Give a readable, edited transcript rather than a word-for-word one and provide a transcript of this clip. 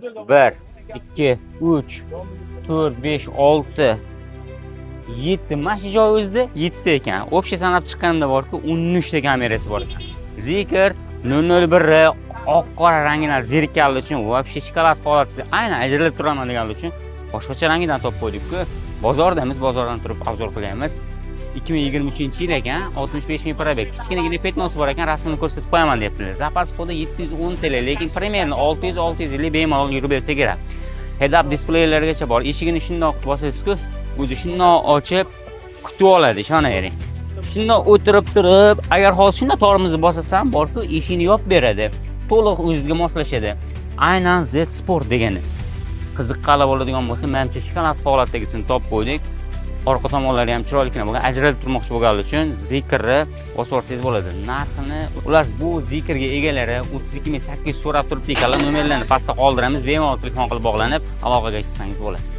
1, 2, 3, 4, 5, 6, 7. Mana shu joy o'zida 7 ta ekan. Общий sanab chiqqanimda borku, 13 ta kamerasi bor ekan. Zeekr 001 oq qora rangidan zerikkanlik uchun, вообще shokolad holati, aynan ajralib turaman deganlik uchun boshqacha rangidan topib qo'ydik-ku. Bozordamiz, bozordan turib обзор qilyapmiz. 2023 yil ekan, 65 ming пробег. Kichkinagina пятно si bor ekan, rasmini ko'rsatib qo'yaman deyaptilar. Запас хода 710 TL, lekin примерно 600-650 bemalol yurib bersa kerak. Head up displeylargacha bor. Eshigini shundoq bosasiz-ku, o'zi shundoq ochib kutib oladi, ishonavering. Shundoq o'tirib turib, agar hozir shundoq tormozni bosasam, borku, eshikni yopib beradi. To'liq o'ziga moslashadi. Aynan Z Sport degani. Qiziqqanlar bo'ladigan bo'lsa, manimcha, shokolad holatdagisini topib qo'ydik. Orqa tomonlari ham chiroylikina bo'lgan, ajralib turmoqchi bo'lganlar uchun Zeekrni bosib yuborsangiz bo'ladi. Narxini, xullas, bu Zeekrga egalari 32 800 so'rab turibdi ekanlar. Nomerlarni pastda qoldiramiz, bemalol telefon qilib bog'lanib, aloqaga chiqsangiz bo'ladi.